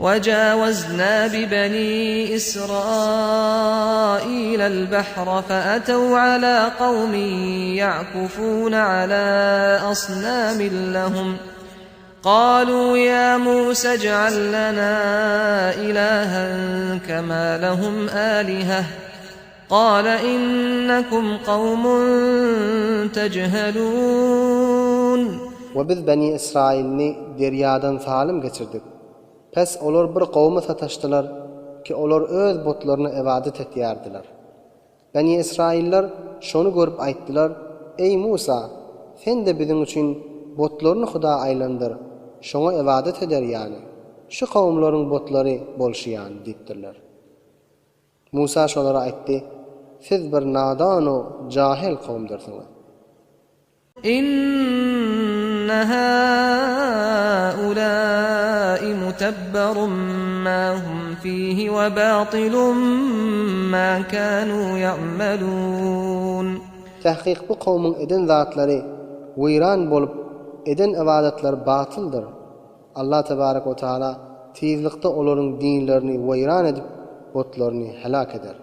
وجاوزنا ببني إسرائيل البحر فأتوا على قوم يعكفون على أصنام لهم قالوا يا موسى اجعل لنا إلها كما لهم آلهة قال إنكم قوم تجهلون We biz Beni Ysraýylyny derýadan salym geçirdik. Pes olar bir kowuma sataşdylar ki olar öz butlaryna ybadat etýärdiler. Beni Ysraýyllar şony görüp aýtdylar, Eý Musa! Sen-de biziň üçin butlaryny huda aýlandyr, şoňa ybadat eder ýaly, şu kowumlaryň butlary bolşy ýaly diýipdirler. Musa şolara aýtdy, Siz bir nadan-u jahyl kowumdyrsyňyz. Inne haulâi mutebberun mâ hum fîhi we bâtilun mâ kânû ya'melûn. Tahkyk bu kowmuň eden zatlary weýran bolup, eden ybadatlary batyldyr. Allah tebarek we teala tizlikde olaryň dinlerini weýran edip, butlaryny helak eder.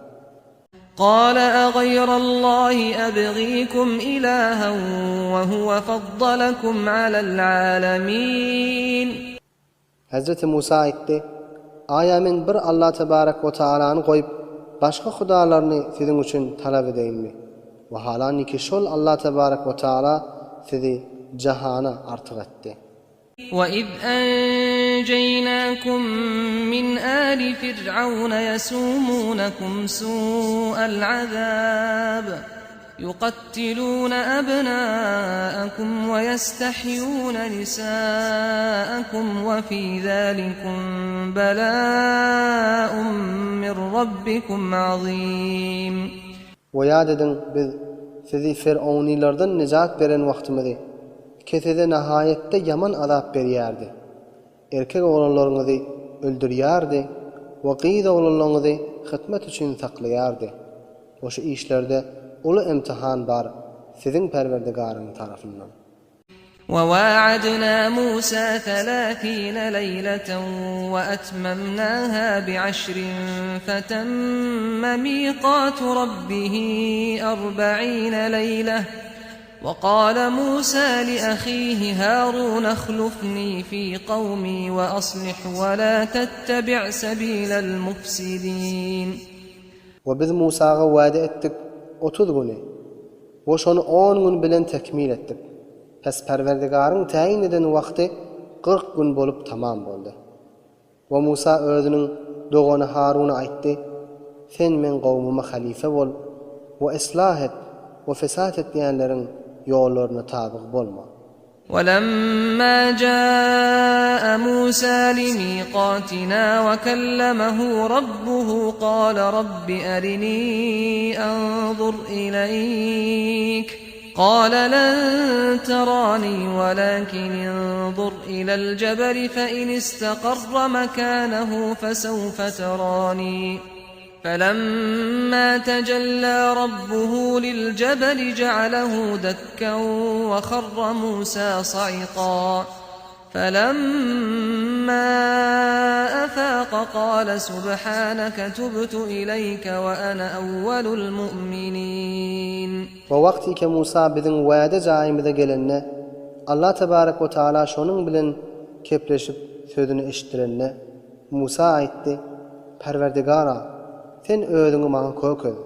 قال أغير الله أبغيكم إلها وهو فضلكم على العالمين. Hezreti Musa aýtdy, Aýa men bir Allah tebarek we tealany goýup, başga hudalaryny siziň üçin talap edeýinmi? Wahalaniki şol Allah tebarek we teala sizi jahana artyk etdi. وَإِذْ أَنْجَيْنَاكُمْ مِنْ آلِ فِرْعَوْنَ يَسُومُونَكُمْ سُوءَ الْعَذَابِ يُقَتِّلُونَ أَبْنَاءَكُمْ وَيَسْتَحْيُونَ نِسَاءَكُمْ وَفِي ذَلِكُمْ بَلَاءٌ مِنْ رَبِّكُمْ عَظِيمٌ. We ýat ediň, Biz sizi ferownylardan nejat beren wagtymyzy, ki size nahaýatda ýaman azap berýärdi. Erkek oglanlaryňyzy öldürýärdi we gyz oglanlaryňyzy hytmat üçin saklaýardy. We şu işlerde uly imtihan bar siziň Perwerdigaryň tarapyndan. وواعدنا موسى ثلاثين ليلة وأتممناها بعشر فتم ميقات ربه أربعين ليلة وقال موسى لأخيه هارون اخلفني في قومي وأصلح ولا تتبع سبيل المفسدين. We biz Musaga wada etdik 30 güni. We şony on gün bilen tekmil etdik. Pes Perwerdigaryň täýin eden wagty 40 gün bolup tamam boldy. We Musa özüniň dogany Haruna aýtdy, Sen meň kowmuma halyfa bol we yslah et we fesat etýänleriň ýollaryna tabyg bolma. ولما جاء موسى لميقاتنا وكلمه ربه قال رب أرني أنظر إليك قال لن تراني ولكن انظر إلى الجبل فإن استقر مكانه فسوف تراني فلما تجلى ربه للجبل جعله دكا وخر موسى صعقا فلما أفاق قال سبحانك تبت إليك وأنا أول المؤمنين. We wagtyky Musa biziň wada jaýymyza gelende, Allah tebarek we taala şonuň bilen kepleşip sözüni eşitdirende, Musa aýtdy, Perwerdigara, Sen Özüňi maňa kökez,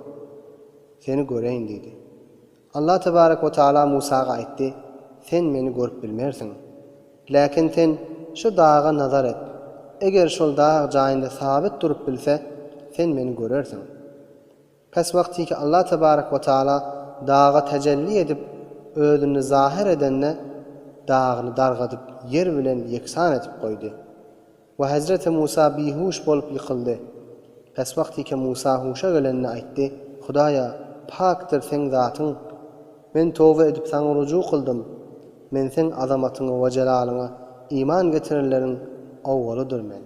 Seni göreýin diýdi. Allah tebarek we taala Musaga aýtdy, Sen meni görüp bilmersiň. Läkin sen şu daga nazar et. Eger şol dag jaýynda sabyt durup bilse, sen meni görersiň. Pes wagtyky Allah tebarek we taala daga tejelli edip, Özüni zahyr edende, dagyny dargadyp ýer bilen ýeksan edip goýdy. We hezreti Musa bihuş bolup ýykyldy. Pes wagtyky Musa huşa gelende aýtdy, Hudaýa, pakdyr Seň zatyň! Men toba edip Saňa ruju kyldym. Men Seň azamatyňa we jelalyňa iman getirenleriň owwalydyr men.